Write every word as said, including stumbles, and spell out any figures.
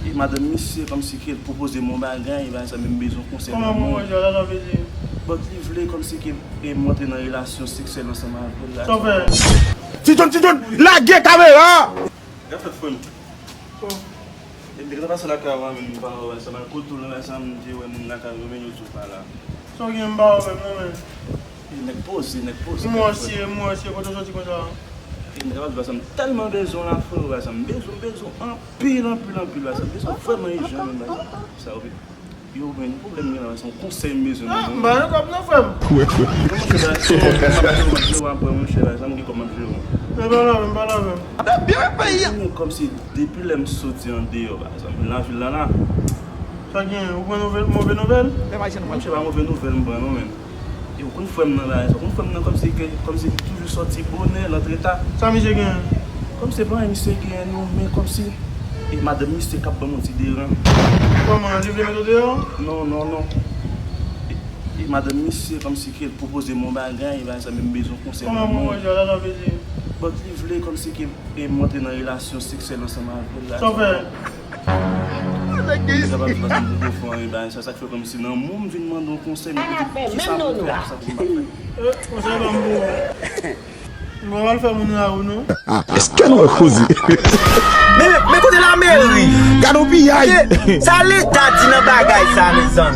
E madanm misye kòmsi ke l pwopoze m yon bagay, e bagay sa menm bezwen konsèy nan mwen. Kòman mwen jwe la, sa vle di? But li vle kòmsi ke e m rantre nan relasyon seksyèl ansanm avè l la. Sa w fè? Ti John, Ti John, lage kamera! Gad fèt frè m. E m te gentan pase lakay ou a, men m pa wè sa, m al kote w la, sa m te wè moun lakay ou, men yo tou pa la. Sa w gen m pa wè menm non, men. E nèg poze, nèg poze. Mwen ansye, mwen ansye, kote w soti konsa? E nèg ap di, sa m tèlman bezwen w la, frè, sa m bezwen, bezwen anpil, anpil, anpil, sa m bezwen vrèman ijan menm, sa w Yo, men, pwoblèm gen la, se yon konsèy m bezwen. Ah, m ba yo kòb non, frè m. Wi, wi. Non, monchè, ba, se yon kòb m ap jere apre, monchè, ba, sa m gen kòb m ap jere. Men pa la menm, pa la menm. Ap byen peyi a. Kòmsi depi lè m soti andeyò, ba, sa m vin lavil la, la. Sa gen, ou pran nouvèl, move nouvèl? Monchè, pa move nouvèl m pran, non, men. E ou konn frè m nan, la, ou konn frè m nan, kòmsi, kòmsi toujou sòti bonè, l antre ta. Sa misye gen? Kòmsi pa anyen misye gen, non, men kòmsi E madanm misye k ap ban m yon ti deran. Kòman, li vle mete w deyò? Non, non, non. E, e madanm misye kòmsi ke l pwopoze m yon bagay, e bagay sa menm bezwen konsèy nan mwen. Kòman pwopoze a, sa vle di? But li vle kòmsi ke e m rantre nan relasyon seksyèl ansanm avè l la. Sa w fè? Li kapab di pa sa m poko fè anyen, bagay sa, sa k fè kòmsi nan mwen m vin mande yon konsèy, m di kisa pou m fè, kisa pou m pa fè. Eh, konsèy ban m pou ou. M pa pral fè moun la ou non. Èske nou wè koze? Men, men kote lameri? Gad yon piyay! Sa leta di nan bagay sa, mezanmi?